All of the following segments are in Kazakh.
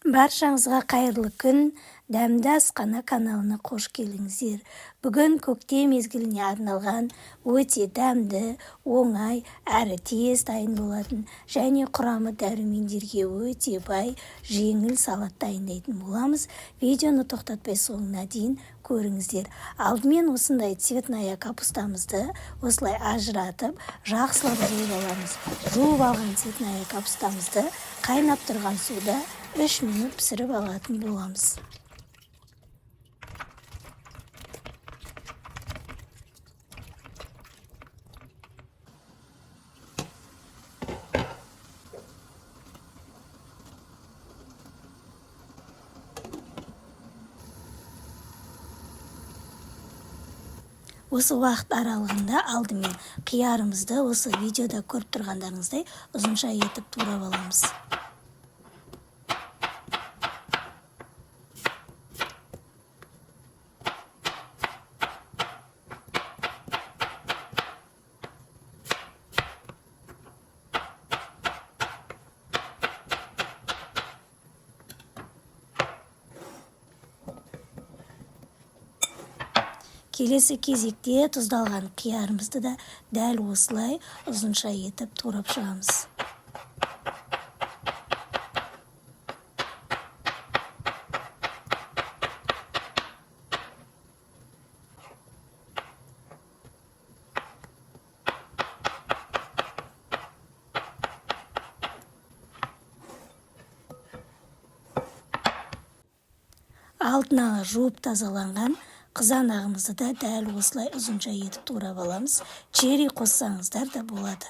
Баршаңызға қайырлы күн! Дәмді асхана каналына қош келдіңіздер. Бүгін көктем мезгіліне арналған өте дәмді, оңай әрі тез дайын болатын және құрамы дәрумендерге өте бай жеңіл салат дайындайтын боламыз. Видеоны тоқтатпай соңына дейін көріңіздер. Алдымен осындай цветная капустамызды осылай ажыратып, жақсылап жуып аламыз. Жуып алған цветная капустамызды қайнап тұрған суда 3 минут пісіріп алатын боламыз. Осы уақыт аралығында алдымен қиярымызды осы видеода көріп тұрғандарыңыздай ұзынша етіп турап аламыз. Келесі кезекте тұздалған қиярымызды да дәл осылай ұзынша етіп турап шығамыз. Алдын ала жуып тазаланған қызанағымызды да дәл осылай ұзынша етіп турап аламыз. Черри қоссаңыздар да болады.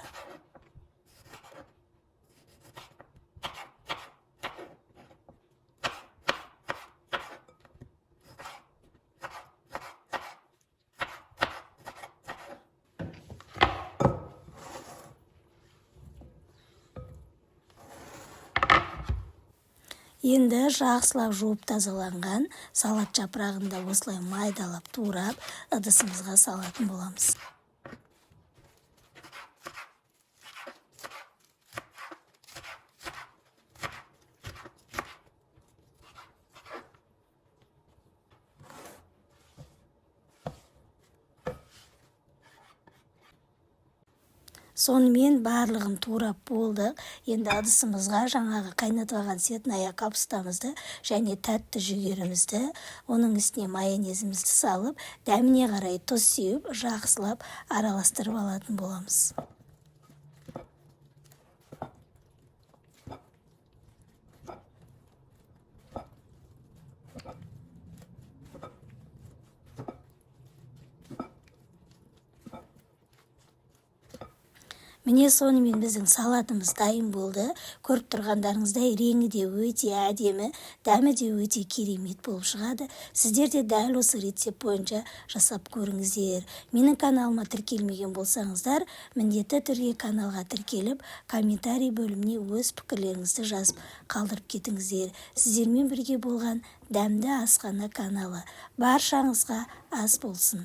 Енді жақсылап жуып тазаланған салат жапырағын да осылай майдалап турап, ыдысымызға салатын боламыз. Сонымен барлығын турап болдық. Енді ыдысымызға жаңағы қайнатып алған цветная капустамызды және тәтті жүгерімізді, оның үстіне майонезімізді салып, дәміне қарай тұз сеуіп, жақсылап араластырып алатын боламыз. Міне, сонымен біздің салатымыз дайын болды. Көріп тұрғандарыңыздай, реңі де өте әдемі, дәмі де өте керемет болып шығады. Сіздер де дәл осы рецепт бойынша жасап көріңіздер. Менің каналыма тіркелмеген болсаңыздар, міндетті түрде каналға тіркеліп, комментарий бөліміне өз пікірлеріңізді жазып қалдырып кетіңіздер. Сіздермен бірге болған Дәмді асхана каналы. Баршаңызға ас болсын.